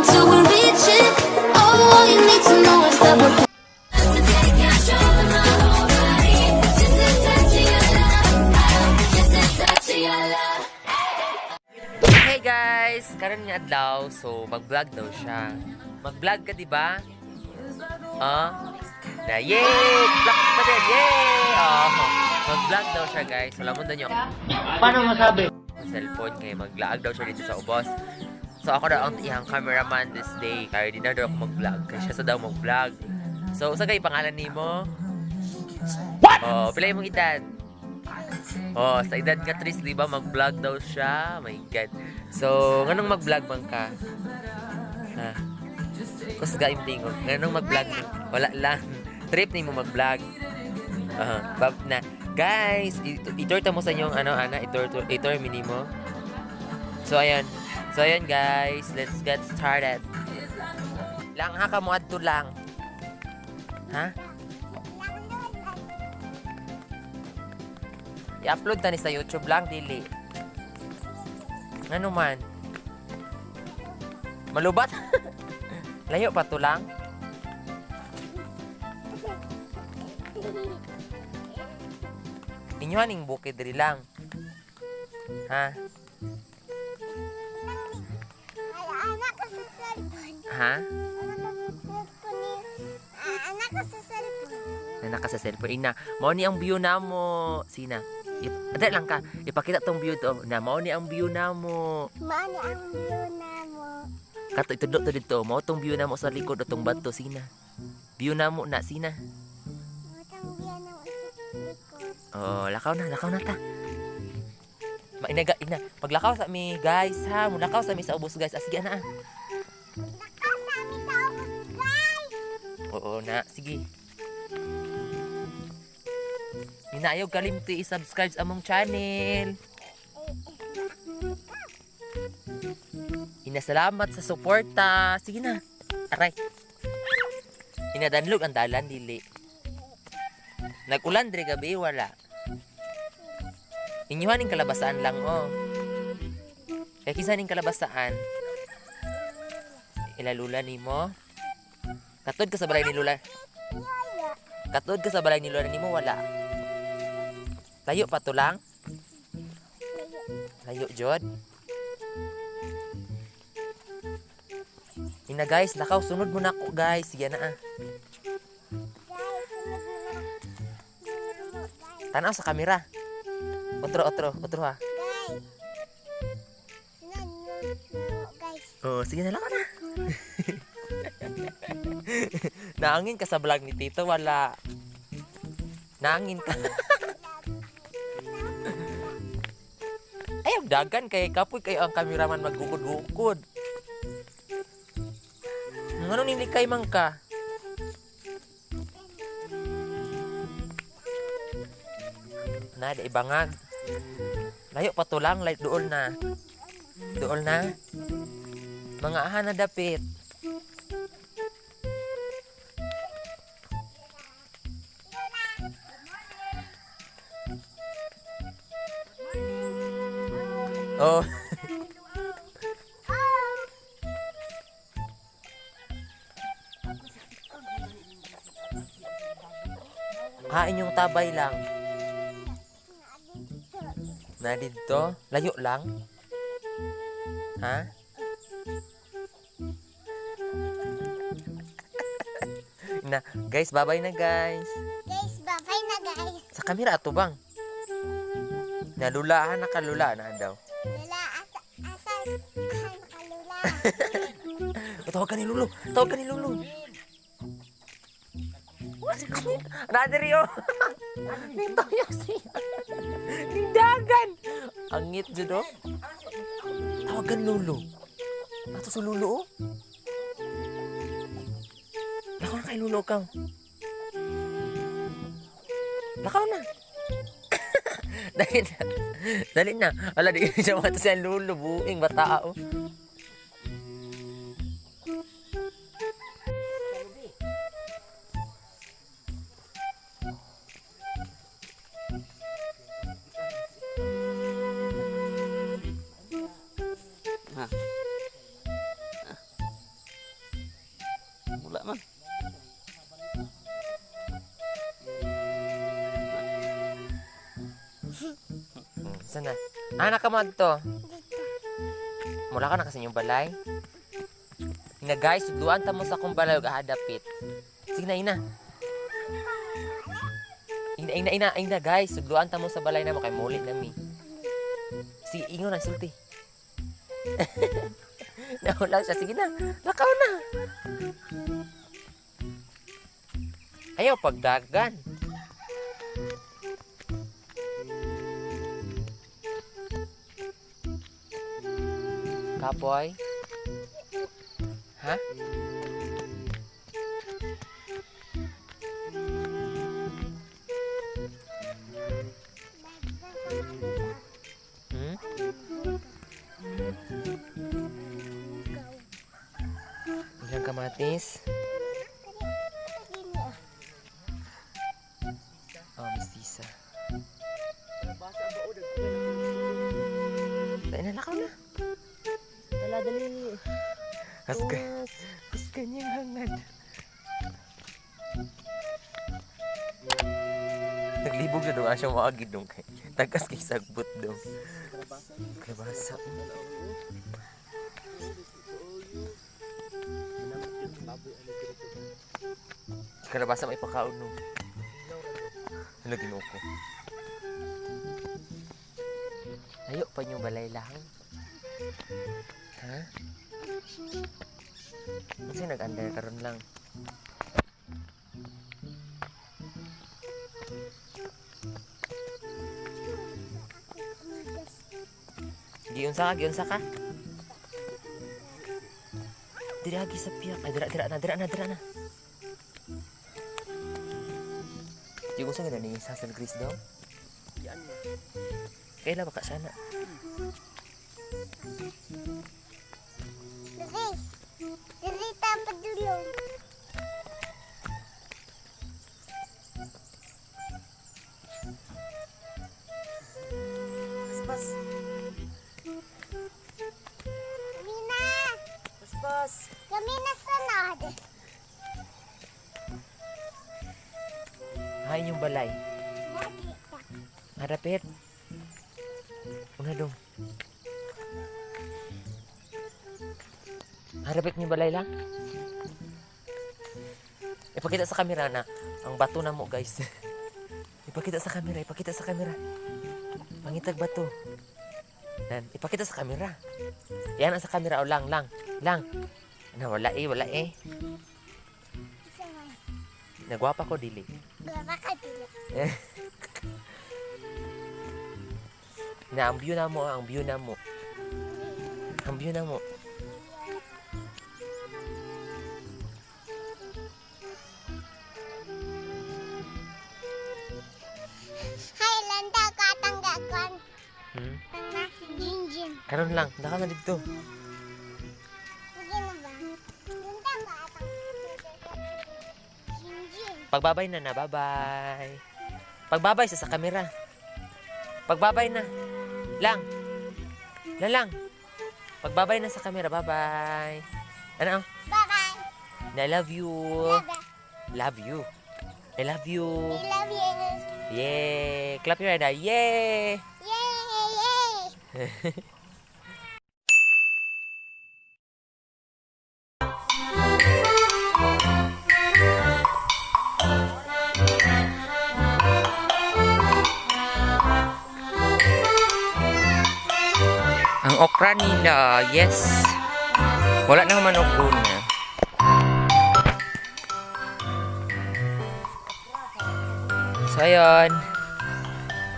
Until we reach it. Oh, all you need to know is that we're to take control of my whole body. Just a touch of your love, just a touch of your love. Hey guys! Karon nga adlaw, so mag-vlog daw siya. Mag-vlog ka, di ba? Ah? Na yay! Vlog ka din! Yay! Oh, mag-vlog daw siya, guys. Wala mo daw niyo. Paano masabi? Ang cellphone kay maglaag daw siya dito sa ubos. So ako daw ang iyang cameraman this day. Kaya di na daw ako mag-vlog. Kaya siya sa daw mag-vlog. So, usa kay pangalan nimo? What? Oh, pila imong edad? Oh, sa edad nga 3, di ba mag-vlog daw siya? My God. So, nganong mag-vlog man ka? Ha? Kusga im tingog. Nganong mag-vlog? Wala lang. Trip nimo mag-vlog. Aha, bab na. Guys, itur ta mo sa inyong ano ana, itur itur minimo. So ayan. So ayan guys, let's get started. Lang ha ka mo adto lang. Ha? I-upload ta ni sa YouTube lang dili. Ngano man? Malubat? Layo pa to lang. Inyo aning bukid diri lang. Ha? Anak ko sa cellphone. Ha? Anak ko sa cellphone. Anak ko sa cellphone. Na naka sa cellphone ina. Mao ni ang view namo. Sina? Ip, lang ka. Ipakita tong view to. Na mao ni ang view namo. Mao ni ang view na mo. Kato itudlo to dito. Mao tong view namo sa likod atong bato sina. View namo na sina. Mao tong view na mo sa likod. Oh, lakaw na ta. Mainaga ina. Paglakaw sa mi guys ha, mulakaw sa mi sa ubos guys. Ah, sige na. Ah. Lakaw sa amin sa ubos, guys! Oo na, sige. Hinayog kalimti i-subscribe sa among channel. Inasalamat sa suporta. Sige na. Aray. Inadanlog ang dalan dili. Nag-ulan diri gabi wala. Inyuhan ning kalabasaan lang oh. Kay kinsa ning kalabasaan? Ilalula nimo. Katod ka sa balay ni Lula. Katod ka sa balay ni Lula nimo wala. Layo pa to lang. Layo jod. Ina guys, lakaw sunod mo na ako guys. Sige na ah. Guys, sunod mo na. Sunod mo, guys. Tanaw sa kamera. Otro otro, otro ha. Guys. Sunod mo, guys. Oh, sige na lakaw na. Naangin ka sa vlog ni Tito, wala. Naangin ka. Ay, ang dagan kay kapoy kayo ang kameraman maggukod-gukod. Ano nili kay man ka? Na, di ibangag. Layo pa to lang, like dool na. Dool na. Mga aha na dapit. Oh. Ha, inyong tabay lang. Na dito? Layo lang? Ha? Na, guys, babay na guys. Guys, bye-bye na, guys. Sa kamera ato bang? Nalula, nakalula na daw. Lula, asa, asa, ah, nakalula. Oh, tawag ka ni Lulu. Tawag ka ni Lulu. Nadiri oh. Nitoyok siya. Nindagan. Angit jud oh. Tawagan Lulu. Ato sa Lulu oh. Lakaw na kay Lulu kang. Lakaw na. Dali na. Dali na. Ala, di siya mata siya Lulu. Buing bata oh. Ha? Saan na? Ah, naka mo to. Dito. Mula ka na kasi inyong balay. Ina guys, tudluan ta mo sa akong balay ug ahadapit. Sige na, ina. Ina, ina, ina, ina guys, tudluan ta mo sa balay namo kay muli na mi. Sige, ingon na sulti. Nawala siya. Sige na, lakaw na. Ayaw pagdagan. Kapoy? Ha? Hmm? Ilang kamatis? Oh, mistisa. Tayo na, lakaw na. Wala, dali. Aska. Aska niyang hangad. Naglibog na dong asya maagid dong kay. Tagas kay sagbot dong. Kalabasa. Kalabasa may pakaon no. Ano ginoo ko? Ayo pa niyo balay lang. Ha? Kasi nag-under karon lang. Giunsa ka, giunsa ka. Dira gi sa piyak. Ay, dira, dira na, dira na, dira na. Di ko sa ganda ni sa San Chris daw. Kaila baka sana. Dali. Dali ta padulong. Paspas. Kami na. Paspas. Kami na sunod. Hay yung balay. Lagi ta. Harapit. Una dong. Harapit niyo balay lang. Ipakita sa camera na ang bato na mo, guys. Ipakita sa camera, ipakita sa camera. Pangitag bato. Nan, ipakita sa camera. Yan ang sa camera o lang, lang, lang. Na wala eh, wala eh. Isa man. Nagwapa ko dili. Gawa ka dili. Na ang view na mo, ang view na mo. Ang view na mo. Hi, landa ka tanggakan. Hmm? Tang si Jinjin. Karon lang, naka na dito. Sige na ba? Landa ka atang. Jinjin. Pagbabay na na, bye-bye. Pagbabay sa camera. Pagbabay na. Lang. Lalang. Pagbabay na sa camera, bye-bye. Ano? Bye-bye. I love you. Bye-bye. Love you. I love you. I love you. Yay! Clap your hand. Ah. Yay! Yay! Yay! Ang okra nila, yes. Wala nang manok na. So, ayun.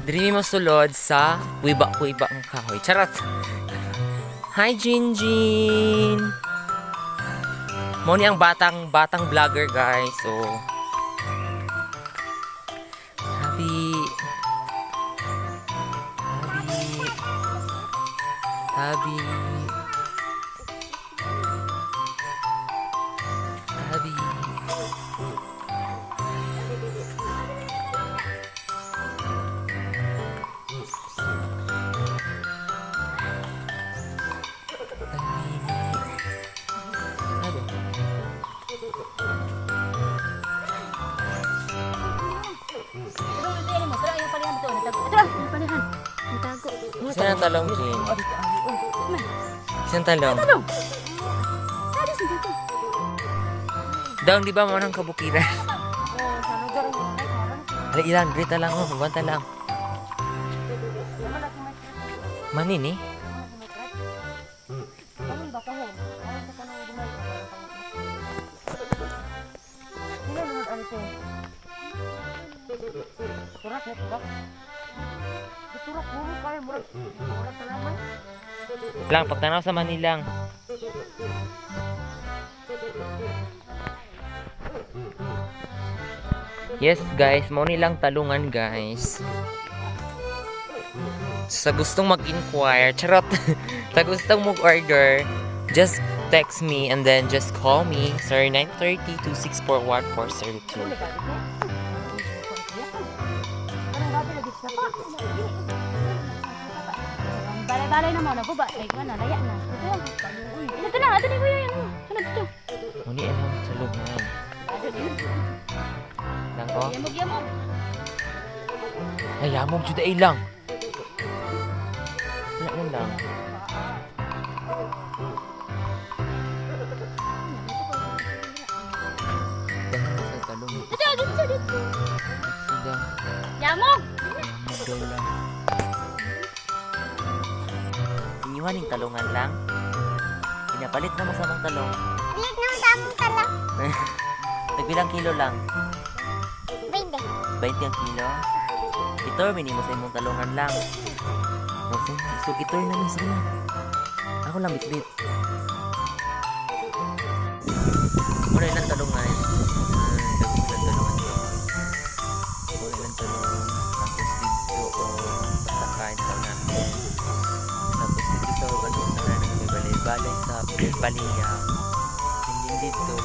Diri mo sulod sa wiba-wiba ang kahoy. Charot! Hi, Jinjin! Mo ni ang batang batang vlogger, guys. So, happy. Happy. Tabi. Tabi. Tabi. Tabi. Pero ayaw palihan ito. Natago. Ito lang, ayaw palihan. Natago. talong, Jane? Isang talong. Talong. Dang, di ba mo nang kabukiran? Dali ilang, grita lang oh, pabanta lang. Manini? Lang, pagtanaw sa Manilang. Yes, guys, mo nilang talungan, guys. Sa gustong mag-inquire, charot. Sa gustong mag-order, just text me and then just call me, sir, 930-264-1402. Balay-balay na mo na buba. Ay, na, laya na. Ito lang. Ito na, ito na kuya yan. Sunod ito. Muni alam talungan. Lang ko? Yamog, yamog. Ay, yamog jud ay lang. Wala man lang. Dahil sa talong. Ito, dito, dito. Sudah. Yamog! Yamog daw lang. Inyuhan yung talungan lang. Pinapalit na mo sa among talong. Palit na sa among talong. Tagbilang kilo lang. 20. 20 ang kilo. Ito, minimo sa imong talungan lang. Okay, so ito na lang, sige na. Ako lang bitbit. Muna ilang talungan. Ah, ilang talungan, guys. Muna ilang talungan. Tapos dito, oh, pasakan sa unahan. Tapos dito sa ano, na may balay-balay sa paliya. And then dito,